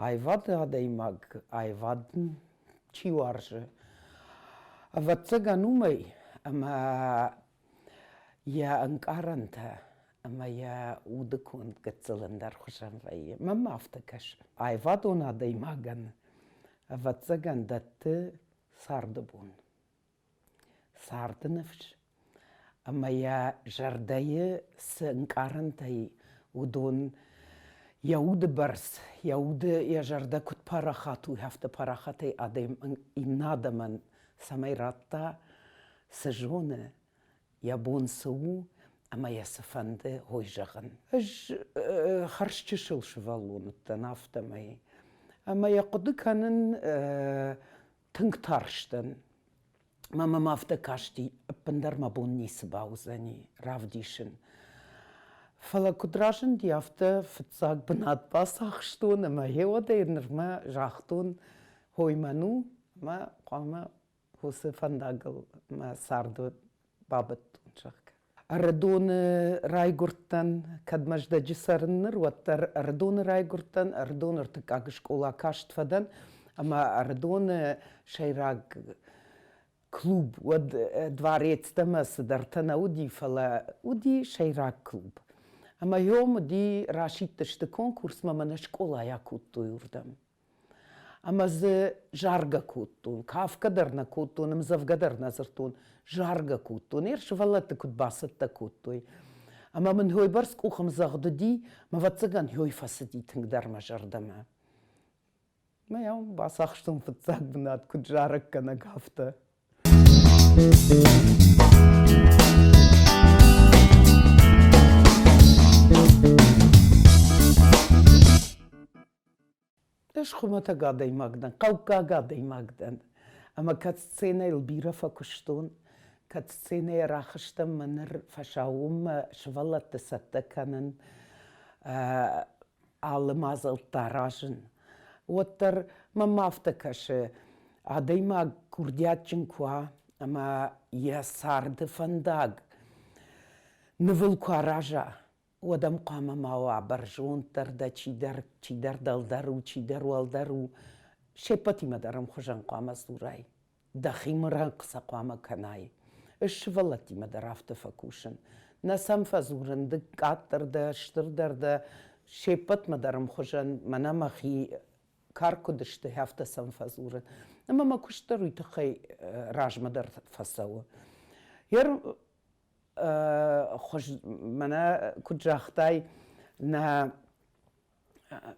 Аивады адӕймаг аивад чи уарзы, ӕвӕццӕгӕн уымӕй, ӕмӕ йӕ ӕнкъарӕнтӕ ӕмӕ йӕ уды конд гыццыл ӕндӕрхуызӕн вӕййы. Мӕнмӕ афтӕ кӕсы. Аивадон адӕймагӕн, ӕвӕццӕгӕн, дӕтты царды бон. Царды ныфс ӕмӕ йӕ зӕрдӕйы цы ӕнкъарӕнтӕ и, уыдон йӕ уды бӕрц, йӕ уды йӕ зӕрдӕ куыд парахат у, афтӕ парахатӕй адӕм иннӕ адӕмӕн цӕмӕй радта, цы зоны, йӕ бон цы у ӕмӕ йӕ цы фӕнды, уый зӕгъын. Ӕз хӕрзчысыл сывӕллон уыдтӕн, афтӕмӕй. Ӕмӕ йӕ хъуыды кӕнын тынг тарстӕн. Мӕ мӕм афтӕ касти, ӕппындӕр мӕ бон ницы бауыдзӕни равдисын. Фӕлӕ куыд разынди, афтӕ фыццаг бынат бацахстон ӕмӕ гъеуӕдӕй нырмӕ загътон, хой мӕн у ӕмӕ хъуамӕ уыцы фӕндагыл мӕ царды бабӕттон, зӕгъгӕ. Ӕрыдоны райгуырдтӕн, кӕд Мӕздӕджы цӕрын ныр, уӕддӕр Ӕрыдоны райгуырдтӕн, Ӕрыдоны ӕртыккаг скъола каст фӕдӕн ӕмӕ Ӕрыдоны сӕйраг клуб, уӕд дворецтӕ ӕмӕ цыдӕртӕ нӕ уыди, фӕлӕ уыди сӕйраг клуб. Ӕмӕ йом уыди, расидтысты конкурсмӕ, мӕнӕ скъолайы акодтой уырдӕм. Ӕмӕ дзы заргӕ кодтон, кафгӕ дӕр нӕ кодтон, ӕмдзӕвгӕ дӕр нӕ дзырдтон, заргӕ кодтон. Йе сывӕллӕтты куыд бацӕттӕ кодтой. Ӕмӕ мын уыйбӕрц къухӕмдзӕгъд уыди, мӕ ӕвӕццӕгӕн, уый фӕцыди тынгдӕр мӕ зӕрдӕмӕ. Мӕ бацахстон фыццаг бынат, куыд зарӕггӕнӕг, афтӕ. Ӕз хуымӕтӕг адӕймаг дӕн, хъӕуккаг адӕймаг дӕн. Ӕмӕ кӕд сценӕйыл бирӕ фӕкуыстон, кӕд сценӕйӕ рахызтӕн мӕ ныр фӕсаууонмӕ сывӕллӕтты цӕттӕ кӕнын, алы мадзӕлттӕ аразын, уӕддӕр мӕм афтӕ кӕсы, адӕймаг курдиатджын куы уа ӕмӕ йӕ царды фӕндаг нывыл куы араза, уӕд ӕм хъуамӕ ма уа бӕрзонддӕр дӕ чидӕр, чидӕр дӕлдӕр у, чидӕр уӕлдӕр у. Се ппӕтимӕ дӕр ӕмхуызӕн хъуамӕ дзурай. Дӕхи мрӕнхъ сӕ хъуамӕ кӕнай. Ӕз сывӕллӕттимӕ дӕр афтӕ фӕкусын. Нӕ сӕм фӕдзурын, ды къаддӕр дӕ, стырдӕр дӕ. Се ппӕтмӕ дӕр ӕмхуызӕн, мӕнӕ мӕхи кар куыд сты, афтӕ сӕм фӕдзурын. Ӕмӕ мӕ куыст дӕр уый тыххӕй размӕ дӕр фӕцӕуы. Хуыз, мӕнӕ куыд загътай, нӕ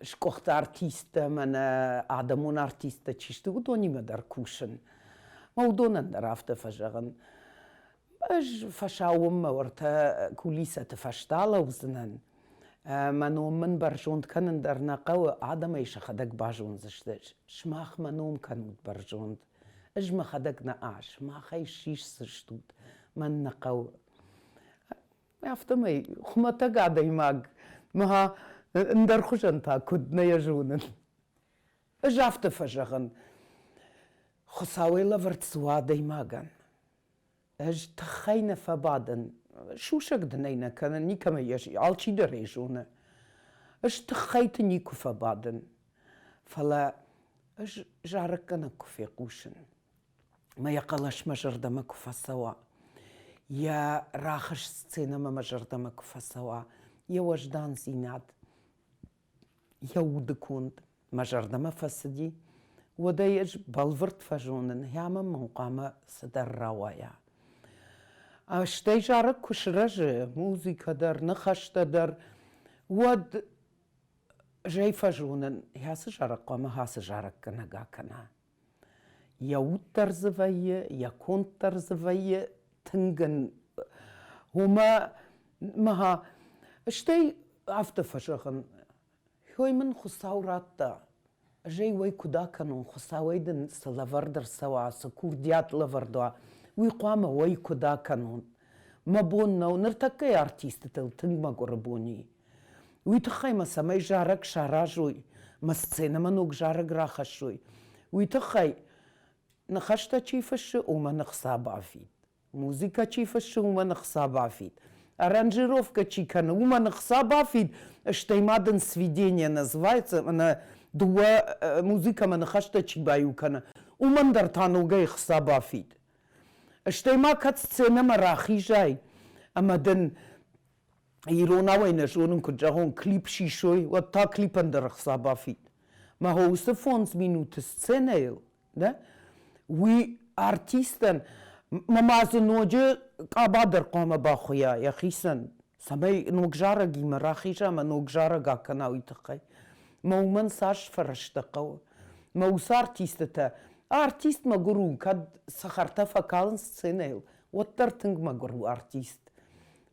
сгуыхт артисттӕ, мӕнӕ адӕмон артисттӕ чи сты, уыдонимӕ дӕр кусын. Мӕ уыдонӕн дӕр афтӕ фӕзӕгъын. Ӕз фӕсаууонмӕ уӕртӕ кулисӕты фӕстӕ лӕудзынӕн. Мӕ ном мын бӕрзонд кӕнын дӕр нӕ хъӕуы, адӕм ӕй сӕхӕдӕг базондзысты. Сымах мӕ ном кӕнут бӕрзонд. Ӕз мӕхӕдӕг нӕ сымахӕй сисдзыстут, мӕн нӕ хъӕуы. Афтӕмӕй хуымӕтӕг адӕймаг мӕ ӕндӕр хуызӕн та куыд нӕ йӕ зонын. Ӕз афтӕ фӕзӕгъын, Хуыцауӕй лӕвӕрд цы у адӕймагӕн? Ӕз тыххӕй нӕ фӕбадын, сусӕг дын ӕй нӕ кӕнын, никӕмӕй йӕ алчидӕр ӕй зоны. Ӕз тыххӕйты никуы фӕбадын, фӕлӕ ӕз зарӕггӕнӕг куы фехъусын, мӕ йӕ хъӕлӕс мӕ зӕрдӕмӕ куы фӕцӕуа, йӕ рахыз сценӕмӕ мӕ зӕрдӕмӕ куы фӕцӕуа, йӕ уӕздандзинад, йӕ удыконд мӕ зӕрдӕмӕ фӕцыди, уӕд ӕй ӕз бӕлвырд фӕзонын, ӕмӕ мын хъуамӕ цыдӕр рауайа. Стӕй зарӕг куы сырӕзы, музыкӕ дӕр, ныхӕстӕ дӕр, уӕд ӕз ӕй фӕзонын, ацы зарӕг хъуамӕ ацы зарӕггӕнӕг акӕна. Йӕ уд дӕр дзы вӕййы, йӕ конд дӕр дзы вӕййы, тынг ын уымӕ мӕ стӕй афтӕ фӕзӕгъын, Ой мын Хуыцау радта, ӕз ӕй уӕй куыд акӕнон, Хуыцауӕй дын цы лӕвӕрд ӕрцӕуа, цы курдиат лӕвӕрд уа, уый хъуамӕ уӕй куыд акӕнон. Мӕ бон нӕу, ныртӕккӕйы артистытыл тынг мӕгуыры бон и. Уый тыххӕй мӕ цӕмӕй зарӕг саразой, мӕ сценӕмӕ ног зарӕг рахӕссой, уый тыххӕй ныхӕстӕ чи фыссы, уымӕн ӕхца бафид. Музыкӕ чи фыссы, уымӕн ӕхца бафид. Аранжировкӕ чи кӕны, уымӕн ӕхца бафид, стӕй ма дын сведение называется, мӕнӕ дыууӕ музыкӕмӕ ныхӕстӕ чи баиу кӕны, уымӕн дӕр та ногӕй ӕхца бафид. Стӕй ма кӕд сценӕмӕ рахизай ӕмӕ дын иронау ӕй нӕ зонын, куыд зӕгъон, клип сисой, уӕд та клипӕн дӕр ӕхца бафид. Мӕ уыцы фондз минуты сценӕйыл, да, уый артистӕн мӕ ма дзы ноджы къаба дӕр хъуамӕ бахуыйа йӕхицӕн, цӕмӕй ног зарӕгимӕ рахиза ӕмӕ ног зарӕг акӕна, уый тыххӕй. Мӕ уымӕн цас фӕрӕзтӕ хъӕуы. Мӕ уыцы артистытӕ, артист мӕгуыр у, кӕд цӕхӕртӕ фӕкалынц сценӕйыл, уӕддӕр тынг мӕгуыр у артист.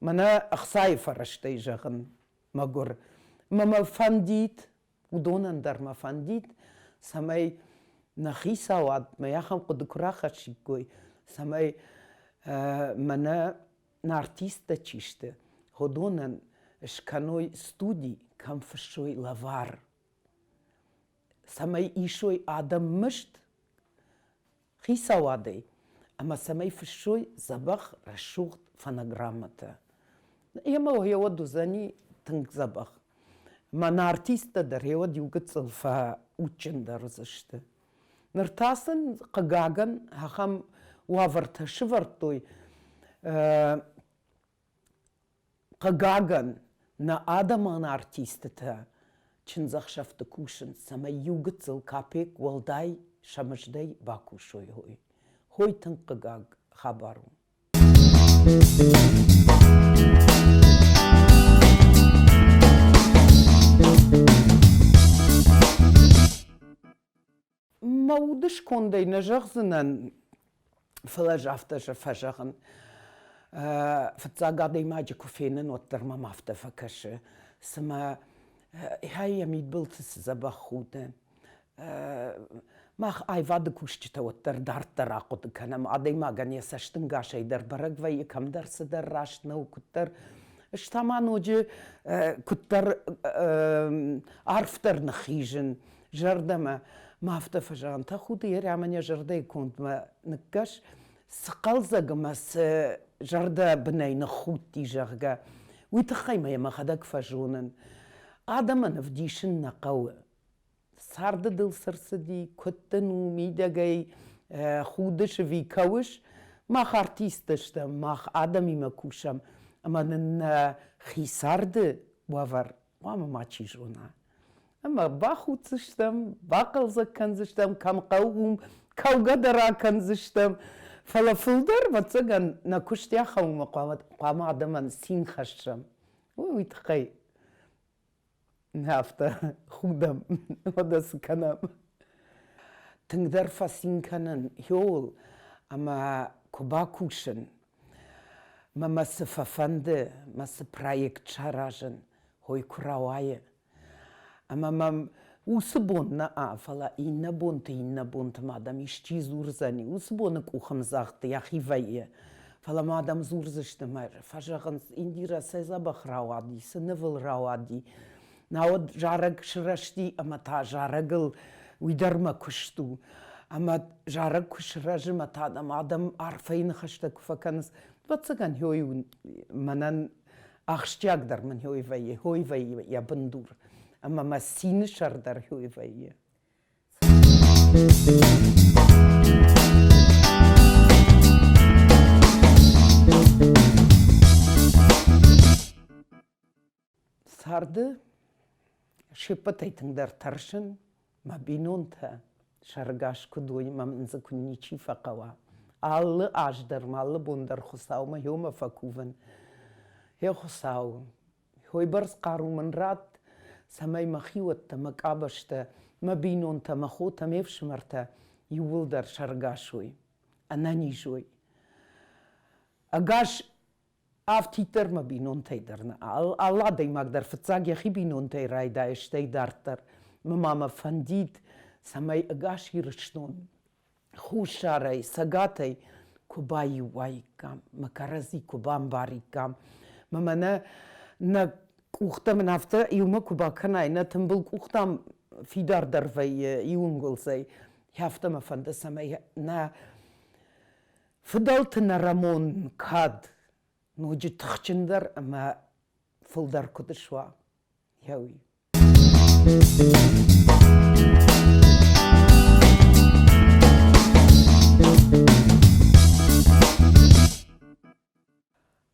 Мӕнӕ ӕхцайы фӕрӕзтӕй зӕгъын, мӕгуыр. Мӕ мӕ фӕндид, уыдонӕн дӕр мӕ фӕндид, цӕмӕй нӕ хицауадмӕ ахӕм хъуыды куы рахӕссиккой, цӕмӕй мӕнӕ нӕ артисттӕ чи сты, уыдонӕн скӕной студи, кӕм фыссой лӕвар, цӕмӕй исой адӕм мызд хицауадӕй ӕмӕ цӕмӕй фыссой дзӕбӕх, рӕсугъд фонограммӕтӕ. Ӕмӕ гъеуӕд уыдзӕни тынг дзӕбӕх. Мӕнӕ артисттӕ дӕр гъеуӕд иу гыццыл фӕудджындӕр уыдзысты. Ныр та сын, хъыгагӕн, ахӕм уавӕртӕ сывӕрдтой, Хъыгагӕн, нӕ адӕмон артистытӕ чындзӕхсӕвты кусынц, цӕмӕй иу гыццыл капекк уӕлдай сӕ мыздӕй бакусой. Хой тынг хъыгаг хабар у. Мӕ уды скондӕй нӕ зӕгъдзынӕн, фӕлӕ ӕз афтӕ фӕзӕгъын, фыццаг адӕймаджы куы фенын, уӕддӕр мӕм афтӕ фӕкӕсы, цыма хай йӕ мидбылты цы дзӕбӕх худы. Мах аивады кусджытӕ уӕддӕр дарддӕр ахъуыды кӕнӕм, адӕймагӕн йӕ цӕстынгасӕй дӕр бӕрӕг вӕййы, кӕмдӕр цыдӕр раст нӕу, куыддӕр. Ӕз та ма ноджы куыддӕр арфдӕр ныххизын зӕрдӕмӕ ма афтӕ фӕзӕгъын, тӕхуды йӕ ӕмӕ йӕ зӕрдӕйы кондмӕ ныккӕс, цы хъӕлдзӕг ӕмӕ цы зӕрдӕбынӕй ныххудти, зӕгъгӕ, уый тыххӕй ма йӕ мӕхӕдӕг фӕзонын. Адӕмӕн ӕвдисын нӕ хъӕуы. Царды дыл цы рцыди, куыд дын у мидӕгӕй худыс ӕви кӕуыс, мах артисттӕ стӕм, мах адӕмимӕ кусӕм, ӕмӕ нын нӕ хи царды уавӕр хъуамӕ мачи зона. Ӕмӕ бахуддзыстӕм, бахъӕлдзӕг кӕндзыстӕм, кӕм хъӕуы, уым кӕугӕ дӕр акӕндзыстӕм. Фӕлӕ фылдӕр, ӕвӕццӕгӕн, нӕ куыст ахӕммӕ хъуамӕ адӕмӕн цин хӕссӕм. Уый тыххӕй афтӕ худӕм, уӕдӕ цы кӕнӕм. Тынгдӕр фӕцин кӕнын иуыл, ӕмӕ куы бакусын, мӕ мӕ цы фӕфӕнды, мӕ цы проект саразын, уый куы рауайы. Ӕмӕ мӕм уыцы бон нӕ, фӕлӕ иннӕ бонты иннӕ бонты ма дӕм исчи дзурдзӕни. Уыцы боны къухӕмдзӕгъд йӕхи вӕййы. Фӕлӕ ма дӕм дзурдзысты мӕ фӕзӕгъынц, Индирӕ цӕй дзӕбӕх рауади, цы нывыл рауади. Науӕд зарӕг сырӕзти ӕмӕ та зарӕгыл уый дӕр мӕ куыст у. Ӕмӕ зарӕг куы сырӕзы мӕ та дӕм адӕм арфӕйы ныхӕстӕ куы фӕкӕнынц, ӕвӕццӕгӕн, хёй у мӕнӕн ахсджиагдӕр мын хёй вӕййы, хёй вӕййы йӕ бындур. Ӕмӕ мӕ цины сӕр дӕр хёй вӕййы. Царды се ппӕтӕй тынгдӕр тӕрсын, мӕ бинонтӕ сӕргӕс куыд уой ӕмӕ мын дзы куы ничи фӕхъӕуа. Алы аз дӕр ма алы бон дӕр Хуыцаумӕ иумӕ фӕкувын. Йе Хуыцау, уыйбӕрц хъару мын ратт, цӕмӕй мӕ хиуӕттӕ, мӕ къабӕзтӕ, мӕ бинонтӕ, мӕ хотӕ, ме фсымӕртӕ иууылдӕр сӕргас уой, ӕнӕниз уой. Ӕгас Афтиддӕр мӕ бинонтӕй дӕр нӕ. Алы адӕймаг дӕр фыццаг йӕхи бинонтӕй райдайы, стӕй дарддӕр. Мӕ ма мӕ фӕндид, цӕмӕй ӕгас Ирыстон хуссарӕй, цӕгатӕй куы баиу уаиккам, мӕ кӕрӕдзи куы бамбариккам. Мӕ мӕнӕ нӕ къухтӕ мын афтӕ иумӕ куы бакӕнай, нӕ тымбыл къухтӕм фидардӕр вӕййы иу ӕнгуылдзӕй. Афтӕ мӕ фӕнды, цӕмӕй нӕ Фыдӕлты нӕрӕмон кад. ноджы тыхджындӕр ӕмӕ фылдӕр куыд суа, йӕ уый.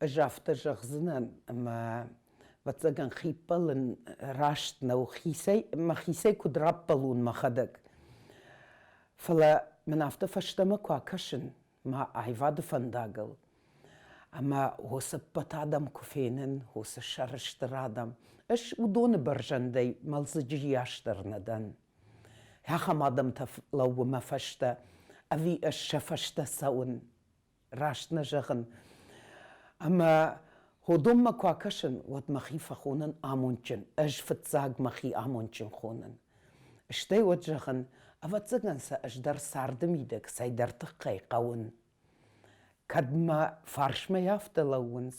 Ӕз афтӕ зӕгъдзынӕн, ӕмӕ, ӕвӕццӕгӕн, хиппӕлын раст нӕу, хицӕй, мӕхицӕй куыд раппӕлон мӕхӕдӕг. Фӕлӕ мын афтӕ фӕстӕмӕ куы акӕсын мӕ аивады фӕндагыл, ӕмӕ уыцы ӕппӕт адӕм куы фенын, уыцы сӕрыстыр адӕм, ӕз уыдоны бӕрзӕндӕй мӕлдзыджы йас дӕр нӕ дӕн. Ахӕм адӕмтӕ лӕууы мӕ фӕстӕ, ӕви ӕз сӕ фӕстӕ цӕуын? Раст нӕ зӕгъын. Ӕмӕ Ходонмӕ куы акӕсын, уӕд мӕхи фӕхонын амондджын. Ӕз фыццаг мӕхи амондджын хонын. Стӕй уӕд зӕгъын, ӕвӕццӕгӕн сӕ ӕз дӕр царды мидӕг цӕйдӕр тыххӕй хъӕуын. Кӕд мӕ фарсмӕ афтӕ лӕууынц,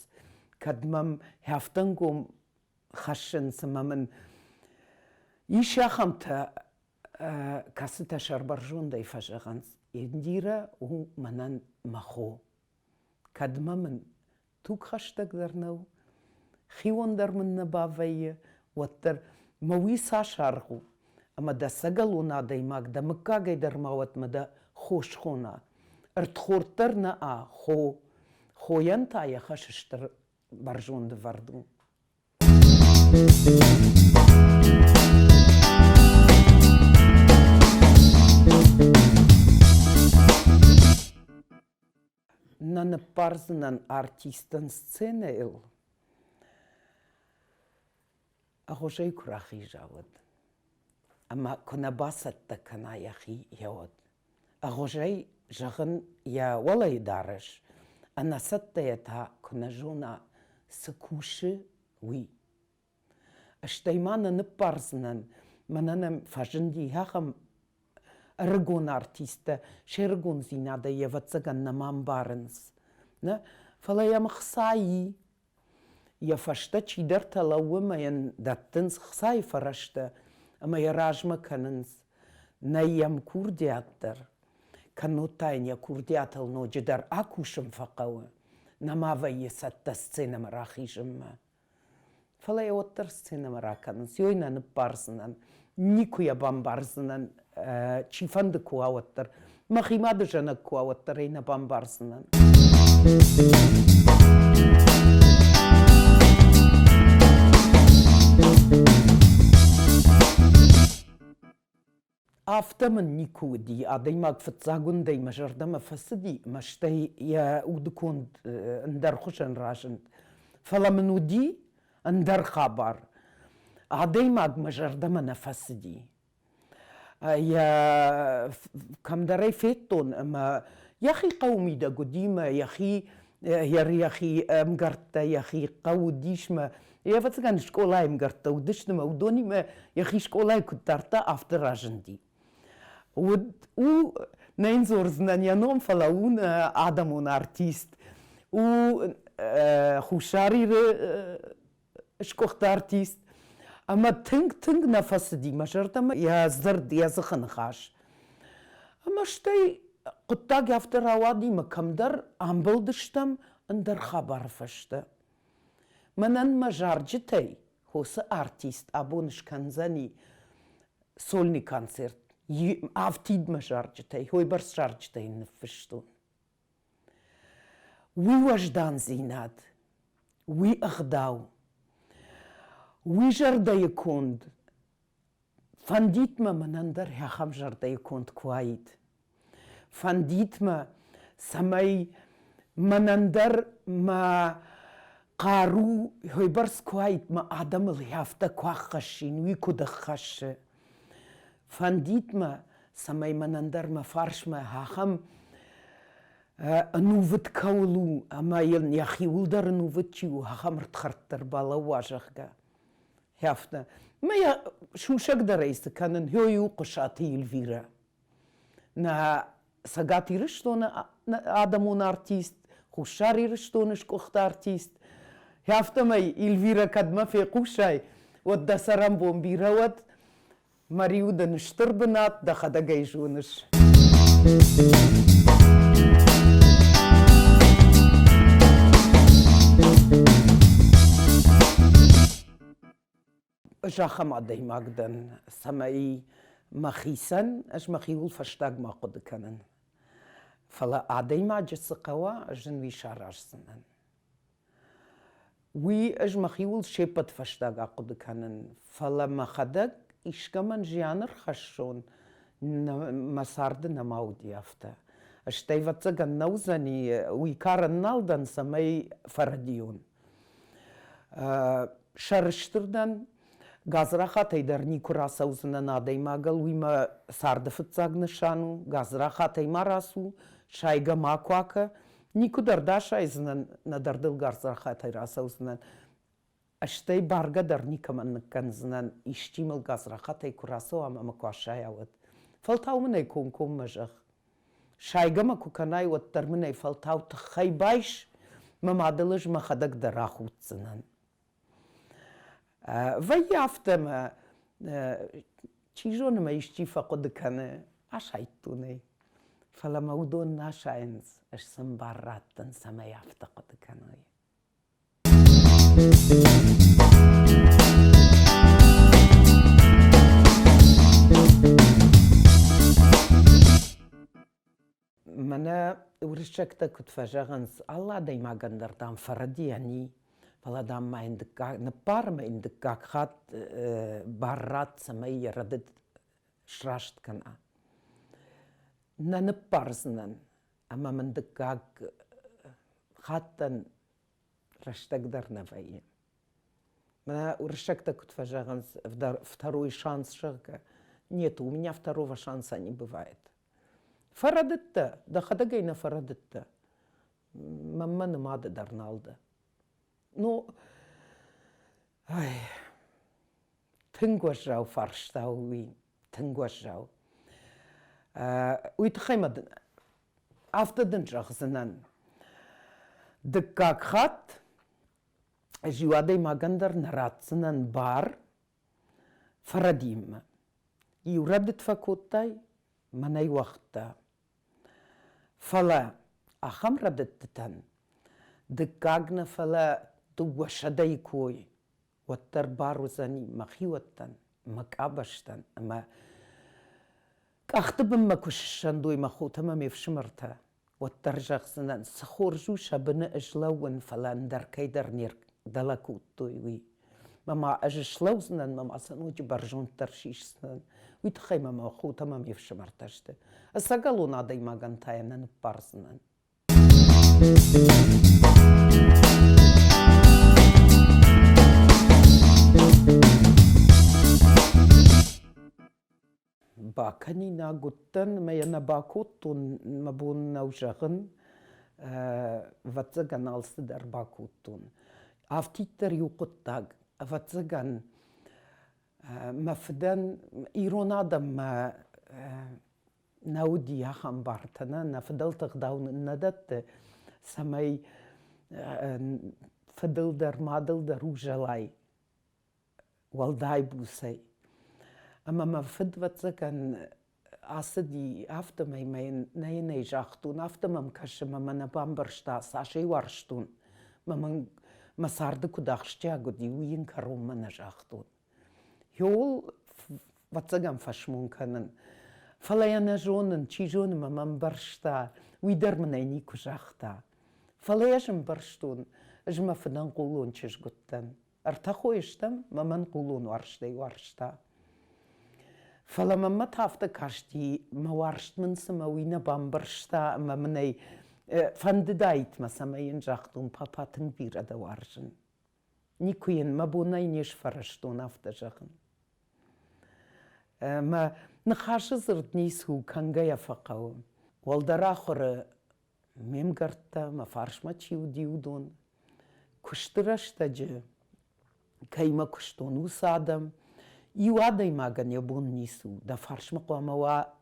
кӕд мӕм афтӕ ӕнгом хӕссынц ӕмӕ мын ис ахӕмтӕ, кӕцытӕ сӕрбӕрзондӕй фӕзӕгъынц, Индирӕ у мӕнӕн мӕ хо. Кӕдмӕ мын тугхӕстӕг дӕр нӕу, хион дӕр мын нӕ бавӕййы, уӕддӕр мӕ уый цас аргъ у, ӕмӕ дӕ ӕцӕгӕлон адӕймаг дӕ мыггагӕй дӕр ма уӕд мӕ дӕ хо схона. Ӕрдхорд дӕр нӕ а хо. Хойӕн та йӕ хӕс стыр бӕрзонд ӕвӕрд у. Нӕ ныббардзынӕн артистӕн сценӕйыл, ӕгъуызӕй куы рахиза, уӕд. Ӕмӕ куы нӕ бацӕттӕ кӕна йӕхи, уӕд. Ӕгъуызӕй зӕгъын йӕ уӕлӕйы дарӕс, ӕнӕцӕттӕйӕ та куы нӕ зона, цы кусы, уый. Стӕй ма нӕ ныббардзынӕн, мӕнӕ нӕм фӕзынди ахӕм ӕрыгон артисттӕ, се рыгондзинадӕй ӕвӕццӕгӕн нӕма ӕмбарынц. Нӕ, фӕлӕ йӕм ӕхца и. Йӕ фӕстӕ чидӕртӕ лӕууы ӕмӕ йын дӕттынц хцайы фӕрӕзтӕ ӕмӕ йӕ размӕ кӕнынц. Нӕй йӕм курдиат дӕр. Кӕннод та йын йӕ курдиатыл ноджыдӕр акусын фӕхъӕуы, нӕма вӕййы цӕттӕ сценӕмӕ рахизынмӕ. Фӕлӕ йӕ уӕддӕр сценӕмӕ ракӕнынц. Ёй нӕ ныббардзынӕн, никуы йӕ бамбардзынӕн, чифӕнды куы уа, уӕддӕр. Мӕхи мады зӕнӕг куы уа, уӕддӕр ӕй нӕ бамбардзынӕн. Афтӕ мын никуы уыди. Адӕймаг фыццаг уындӕй мӕ зӕрдӕмӕ фӕцыди ӕмӕ стӕй йӕ удыконд ӕндӕрхуызӕн разынд. Фӕлӕ мын уыди ӕндӕр хабар. Адӕймаг мӕ зӕрдӕмӕ нӕ фӕцыди. Йӕ кӕмдӕр ӕй федтон ӕмӕ йӕхи хъӕуы мидӕг уыди мӕ йӕхи йӕхи ӕмгӕрттӕ, йӕхи хъӕу уыдис мӕ ӕвӕццӕгӕн скъолайы ӕмгӕрттӕ уыдысты мӕ уыдонимӕ йӕхи скъолайы куыд дардта, афтӕ разынди. Уыд у, нӕ йын дзурдзынӕн йӕ ном, фӕлӕ у нӕ адӕмон артист. У Хуссар Иры сгуыхт артист. Ӕмӕ тынг-тынг нӕ фӕцыди мӕ зӕрдӕмӕ йӕ дзырд, йӕ дзыхы ныхас. Ӕмӕ стӕй хъуыддаг афтӕ рауади мӕ кӕмдӕр амбӕлдыстӕм ӕндӕр хабары фӕстӕ. Мӕнӕн мӕ зарджытӕй хосы артист абон скӕндзӕни сольный концерт. Афтид мӕ зарджытӕй, уыйбӕрц зарджытӕ йын ныффыстон. Уый уӕздандзинад, уый ӕгъдау, уый зӕрдӕйы конд Фӕндид мӕ мӕнӕн дӕр ахӕм зӕрдӕйы конд куы уаид. Фӕндид мӕ, цӕмӕй мӕнӕн дӕр мӕ хъару уыйбӕрц куы уаид, мӕ адӕмыл афтӕ куы ӕххӕссин, уый куыд ӕххӕссы. Фӕндид мӕ, цӕмӕй мӕнӕн дӕр мӕ фарсмӕ ахӕм ӕнувыд кӕуыл у ӕмӕ йын йӕхиуыл дӕр ӕнувыд чи у, ахӕм ӕрдхӕрдтӕ ӕрбалӕууа, зӕгъгӕ. Афтӕ. Мӕ йӕ сусӕгдӕрӕй цы кӕнын, ёй у Хъуысаты Эльвирӕ. Нӕ Цӕгат Ирыстоны адӕмон артист, Хуссар Ирыстоны сгуыхт артист. Афтӕмӕй, Эльвирӕ, кӕдмӕ фехъусай, уӕд дӕ цӕрӕнбон бирӕ уӕд, Мӕ риуы дын стыр бынат, дӕхӕдӕг ӕй зоныс. Ӕз ахӕм адӕймаг дӕн, цӕмӕй мӕхицӕн ӕз мӕхиуыл фӕстагмӕ хъуыды кӕнын. Фӕлӕ адӕймаджы цы хъӕуа, ӕз ын уый сараздзынӕн. Уый ӕз мӕхиуыл се ппӕт фӕстаг ахъуыды кӕнын, фӕлӕ мӕхӕдӕг искӕмӕн зиан ӕрхӕссон, мӕ царды нӕма уыди афтӕ. Стӕй, ӕвӕццӕгӕн, нӕ уыдзӕни, уый карӕн нал дӕн, цӕмӕй фӕрӕдийон. Сӕрыстыр дӕн, гадзрахатӕй дӕр никуы рацӕудзынӕн адӕймагыл, уый мӕ царды фыццаг нысан у, гадзрахатӕй ма рацу, сайгӕ макуы акӕ, никуы дӕр дӕ асайдзынӕн, нӕдӕр дыл гадзрахатӕй рацӕудзынӕн. Стӕй баргӕ дӕр никӕмӕн ныккӕндзынӕн, исчи мыл гадзрахатӕй куы рацӕуа ӕмӕ мӕ куы асайа, уӕд. Фӕлтау мын ӕй комкоммӕ зӕгъ. Сайгӕ мӕ куы кӕнай, уӕддӕр мын ӕй фӕлтау тыххӕй байс, мӕ мадыл ӕз мӕхӕдӕг дӕр ахуддзынӕн. Вӕййы афтӕ ӕмӕ, чи зоны мӕ исчи фӕхъуыды кӕны, асайдтон ӕй. Фӕлӕ мӕ уыдон нӕ асайынц, ӕз сын бар раттын, цӕмӕй афтӕ хъуыды кӕной. Мӕнӕ уырыссӕгтӕ куыд фӕзӕгъынц, алы адӕймагӕн дӕр, дам, фӕрӕдийӕн и, фӕлӕ, дам, ма йын дыккаг, ныппар ӕмӕ йын дыккаг хатт бар ратт, цӕмӕй йӕ рӕдыд сраст кӕна. Нӕ ныппардзынӕн, ӕмӕ мын дыккаг хаттӕн рӕстӕг дӕр нӕ вӕййы. Мӕнӕ уырыссӕгтӕ куыд фӕзӕгъынц, второй шанс, зӕгъгӕ. Нет, у меня второго шанса не бывает. Фӕрӕдыдтӕ, дӕхӕдӕг ӕй нӕ фӕрӕдыдтӕ. Мӕнмӕ нымады дӕр нал дӕ. Ну, ай, тынг уӕззау фарста у уый, тынг уӕззау. Уый тыххӕй мӕ афтӕ дын зӕгъдзынӕн. Дыккаг хатт ӕз иу адӕймагӕн дӕр нӕ ратдзынӕн бар фӕрӕдийынмӕ. Иу рӕдыд фӕкодтай, мӕнӕй уӕгъдтӕ. Фӕлӕ ахӕм рӕдыдтытӕн дыккаг нӕ, фӕлӕ дыууӕсӕдӕйы кой уӕддӕр бар уыдзӕни мӕ хиуӕттӕн, мӕ къабӕзтӕн ӕмӕ къӕхты бынмӕ куы ссӕндой мӕ хотӕ ӕмӕ ме фсымӕртӕ, уӕддӕр зӕгъдзынӕн, цы хорз у сӕ быны ӕзлӕууын, фӕлӕ ӕндӕр кӕйдӕр не рдӕлӕ кодтой, уый. Мӕ ма ӕз слӕудзынӕн, мӕ ма сӕ ноджы бӕрзонддӕр сисдзынӕн. Уый тыххӕй мӕ мӕ хотӕ ӕмӕ ме фсымӕртӕ сты. Ӕцӕгӕлон адӕймагӕн та йӕ нӕ ныббардзынӕн. Бакӕнинаг уыдтӕн ӕмӕ йӕ нӕ бакодтон, мӕ бон нӕу зӕгъын. Ӕвӕццӕгӕн, алцыдӕр бакодтон. Афтиддӕр иу хъуыддаг, ӕвӕццӕгӕн, мӕ фыдӕн ирон адӕммӕ нӕ уыди ахӕм бартӕ, нӕ, нӕ фыдӕлты ӕгъдау нын нӕ дӕтты, цӕмӕй фыдыл дӕр, мадыл дӕр узӕлай уӕлдай буцӕй. Ӕмӕ мӕ фыд, ӕвӕццӕгӕн, ацыди афтӕмӕй мӕ йын нӕ йын ӕй загътон, афтӕ мӕм кӕсы, мӕ мӕ нӕ бамбӕрста, цас ӕй уарзтон, мӕ мын мӕ царды куыд ахсджиаг уыди, уый йын кӕронмӕ нӕ загътон. Иуыл, ӕвӕццӕгӕн, фӕсмон кӕнын. Фӕлӕ йӕ нӕ зонын, чи зоны мӕ мӕ ӕмбӕрста, уый дӕр мын ӕй никуы загъта. Фӕлӕ ӕз ӕмбӕрстон, ӕз мӕ фыдӕн хъулон чызг уыдтӕн. Ӕртӕ хойы стӕм, мӕ мӕн хъулон уарзтӕй уарзта. Фӕлӕ мӕнмӕ та афтӕ касти, мӕ уарзт мын цымӕ уый нӕ бамбӕрста ӕмӕ мын ӕй фӕндыдаид мӕ, цӕмӕй йын загътон, папа, тынг бирӕ дӕ уарзын. Никуы йын мӕ бонӕй не сфӕрӕзтон афтӕ зӕгъын. Мӕ ныхасы дзырд ницы у, кӕнгӕйӕ фӕхъӕуы. Уӕлдӕр ахуыры ме мгӕрттӕ, мӕ фарсмӕ чи уыди, уыдон. Куысты рӕстӕджы кӕимӕ куыстон, уыцы адӕм. Иу адӕймагӕн йӕ бон ницы у, дӕ фарсмӕ хъуамӕ уа,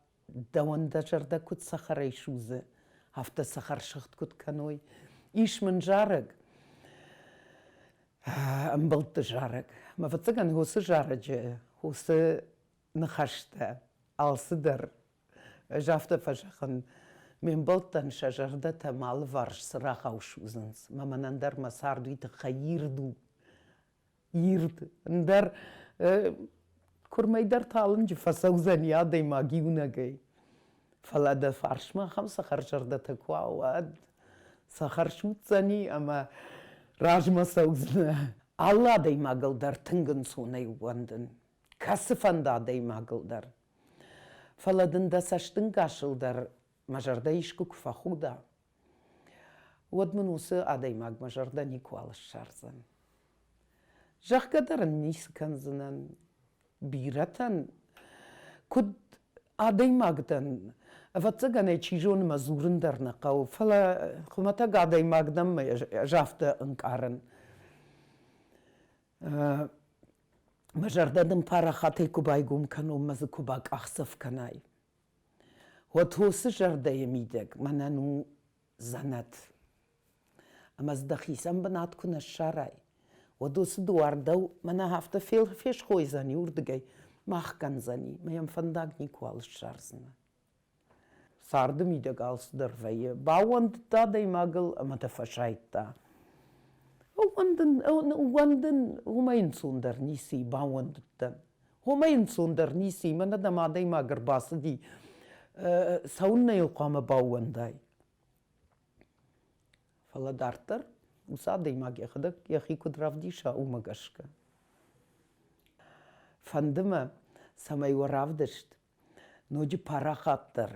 дӕуӕн дӕ зӕрдӕ куыд цӕхӕрӕй судзы, афтӕ цӕхӕрсыгъд куыд кӕной. Ис мын зарӕг, ӕмбӕлтты зарӕг. Мӕ фыццагӕн уыцы зарӕджы уыцы ныхӕстӕ алцыдӕр Ӕз афтӕ фӕзӕгъын, ме мбӕлттӕн сӕ зӕрдӕтӕ мӕ алыварс цырагъау судзынц, мӕ мӕнӕн дӕр мӕ цард уый тыххӕй ирд у. Ирд. Ӕндӕр. Куырмӕй дӕр талынджы фӕцӕудзӕни адӕймаг иунӕгӕй. Фӕлӕ дӕ фарсмӕ ахӕм цӕхӕрзӕрдӕтӕ куы уа, уӕд цӕхӕр судздзӕни ӕмӕ размӕ цӕудзынӕ. Алы адӕймагыл дӕр тынг ӕнцонӕй ууӕндын, кӕцыфӕнды адӕймагыл дӕр. Фӕлӕ дын дӕ цӕстынгасыл дӕр мӕ зӕрдӕ искуы куы фӕхуда, уӕд мын уыцы адӕймаг мӕ зӕрдӕ никуал ссардзӕн. Зӕгъгӕ дӕр ын ницы кӕндзынӕн. Бирӕтӕн куыд адӕймаг дӕн, ӕвӕццӕгӕн ӕй чи зоны мӕ дзурын дӕр нӕ хъӕуы, фӕлӕ хуымӕтӕг адӕймаг дӕн мӕ ӕз афтӕ ӕнкъарын. Мӕ зӕрдӕ дын парахатӕй куы байгом кӕнон мӕ дзы куы бакъахдзӕф кӕнай, уӕд уыцы зӕрдӕйы мидӕг мӕнӕн у дзӕнӕт. Ӕмӕ дзы дӕхицӕн бынат куы нӕ ссарай, уӕд уыцы дуар дӕу мӕнӕ афтӕ фесхойдзӕни уырдыгӕй, мах кӕндзӕни, мӕ йӕм фӕндаг никуал ссардзынӕ. Царды мидӕг алцыдӕр вӕййы. Баууӕндыдтӕ адӕймагыл ӕмӕ дӕ фӕсайдта. Ӕууӕндын, ӕууӕндын уымӕй ӕнцондӕр ницы и, баууӕндыдтӕн. Уымӕй ӕнцондӕр ницы и, мӕнӕ дӕм адӕймаг ӕрбацыди, цӕуыннӕ йыл хъуамӕ баууӕндай? Фӕлӕ дарддӕр уыцы адӕймаг йӕхӕдӕг йӕхи куыд равдиса, уымӕ гӕсгӕ. Фӕнды мӕ, цӕмӕй уӕ равдыст ноджы парахатдӕр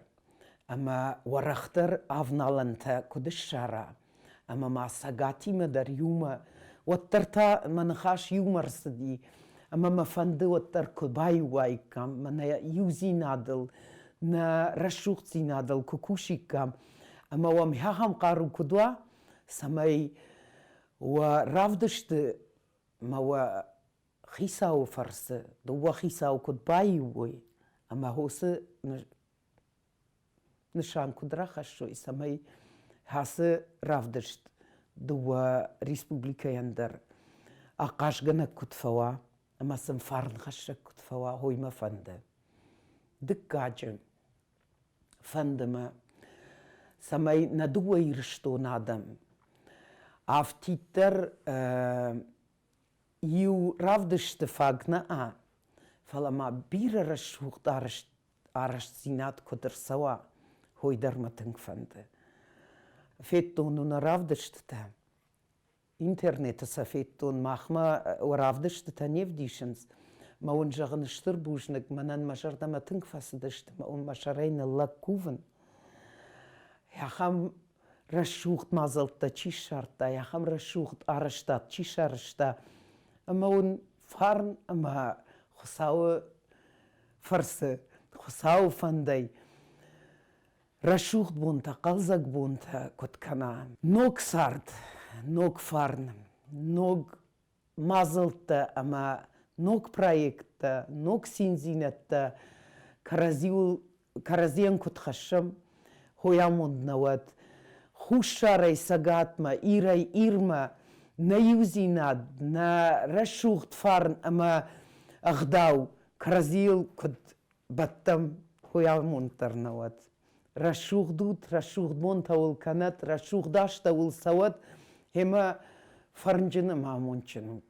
ӕмӕ уӕрӕхдӕр авналӕнтӕ куыд ссара, ӕмӕ ма цӕгатимӕ дӕр иумӕ, уӕддӕр та мӕ ныхас иумӕ рцыди, ӕмӕ мӕ фӕнды уӕддӕр куы баиу уаиккам, мӕнӕ иудзинадыл, нӕ рӕсугъддзинадыл куы кусиккам, ӕмӕ уӕм ахӕм хъару куыд уа, цӕмӕй уӕ равдысты мӕ уӕ хицауы фӕрцы дыууӕ хицауы куыд баиу уой ӕмӕ уыцы нысан куыд рахӕссой, цӕмӕй ацы равдыст дыууӕ республикӕйӕн дӕр ахъазгӕнӕг куыд фӕуа ӕмӕ сын фарнхӕссӕг куыд фӕуа, уый мӕ фӕнды. Дыккаджы фӕнды мӕ, цӕмӕй нӕ дыууӕ Ирыстоны адӕм афтиддӕр иу равдысты фаг нӕ, фӕлӕ ма бирӕ рӕсугъд арӕзтдзинад куыд ӕрцӕуа, уый дӕр мӕ тынг фӕнды. Федтон уын равдыстытӕ, интернеты сӕ федтон, махмӕ равдыстытӕ не вдисынц. Мӕ уын зӕгъын стыр бузныг, мӕнӕн мӕ зӕрдӕмӕ тынг фӕцыдысты, мӕ уын мӕ сӕрӕй ныллӕг кувын. Ахӕм рӕсугъд мадзӕлттӕ чи ссардта, ахӕм рӕсугъд арӕзтад чи сарӕзта, ӕмӕ уын фарн ӕмӕ Хуыцауы фӕрцы, Хуыцауы фӕндӕй рӕсугъд бонтӕ, хъӕлдзӕг бонтӕ куыд кӕна. Ног цард, ног фарн, ног мадзӕлттӕ ӕмӕ ног проекттӕ, ног циндзинӕдтӕ кӕрӕдзиуыл кӕрӕдзийӕн куыд хӕссӕм, хой амонд нӕ уӕд. Хуссарӕй Цӕгатмӕ, Ирӕй Ирмӕ нӕ иудзинад, нӕ рӕсугъд фарн ӕмӕ ӕгъдау кӕрӕдзийыл куыд бӕттӕм, хой амонд дӕр нӕ уӕд. Рӕсугъд ут, рӕсугъд бонтӕ уыл кӕнӕд, рӕсугъд азтӕ уыл цӕуӕд, ӕмӕ фӕрнджын ӕмӕ амондджын ут.